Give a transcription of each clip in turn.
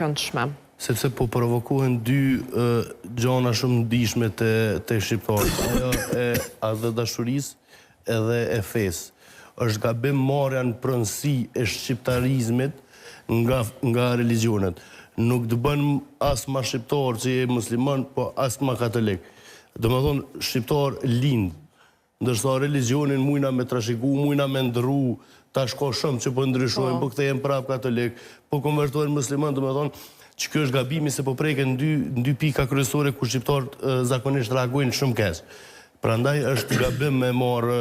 Këndshme. Sepse po provokohen dy gjana shumë ndishme te te shqiptarët, ajo e atdhedashurisë edhe e fesë. Është gabim marrja në pronësi e shqiptarizmit nga nga religjionet. Nuk të bën as ma shqiptar që je musliman, po as ma katolik. Domethënë shqiptar lind Ndërsa religjionin mujna me trashigu, mujna me ndrru, tash ka shumë që po ndryshojnë, po kthehen prapë katolik, po konvertohen musliman, domethënë që ky është gabimi se po preken dy dy pika kryesore ku shqiptarët zakonisht reagojnë shumë keq. Prandaj është gabim me marrë,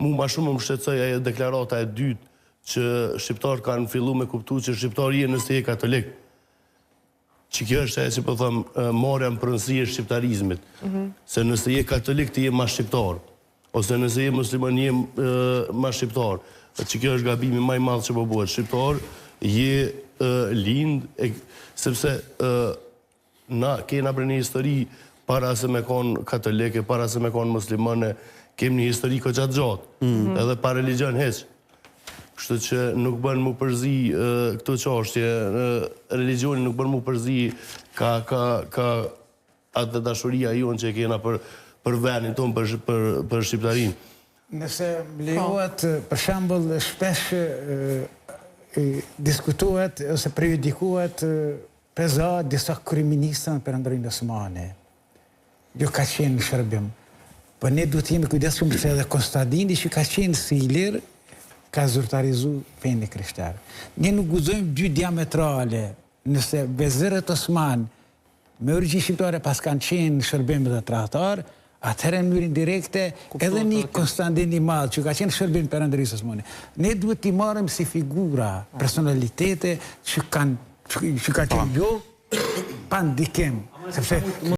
mu ma shumë më shqetësoi ajo deklarata e dytë që shqiptarët kanë fillu me kuptu që shqiptar je nëse je katolik. Që kjo është ajo që po them, marrja në pronësi e shqiptarizmit. Se nëse je katolik ti je ma shqiptar, ose nëse je musliman je ma shqiptar. Që kjo është gabimi ma i madh që po bëhet. Shqiptar je lind, sepse na kena bre një histori para se me kon katolik e para se me kon musliman, kemi një histori goxha të gjatë, edhe pa religjion hiç. Kështu që nuk bën mu përzi këto çashtje, religjioni nuk bën mu përzi ka ka ka atdhedashuria jonë që e kena për për vendin tonë, për për për shqiptarinë. Nëse më lejohet, për shembull, shpesh diskutohet ose prejudikohet peza disa kryeministra në Perandorinë Osmane. Jo ka qenë në shërbim. Po ne duhet të jemi kujdesshëm se edhe Konstandini që ka qenë si ilir ka zyrtarizu fenë e krishterë. Ne nuk guxojmë dy diametrale, nëse vezirët osmanë me origjinë shqiptare paskan qenë në shërbim dhe tradhtarë, atëherë në mënyrë indirekte edhe një Konstandin i madh që ka qenë në shërbim të Perandorisë Osmane. Ne duhet t'i marrim si figura, personalitete që kanë që ka qenë jo pa ndikim, sepse.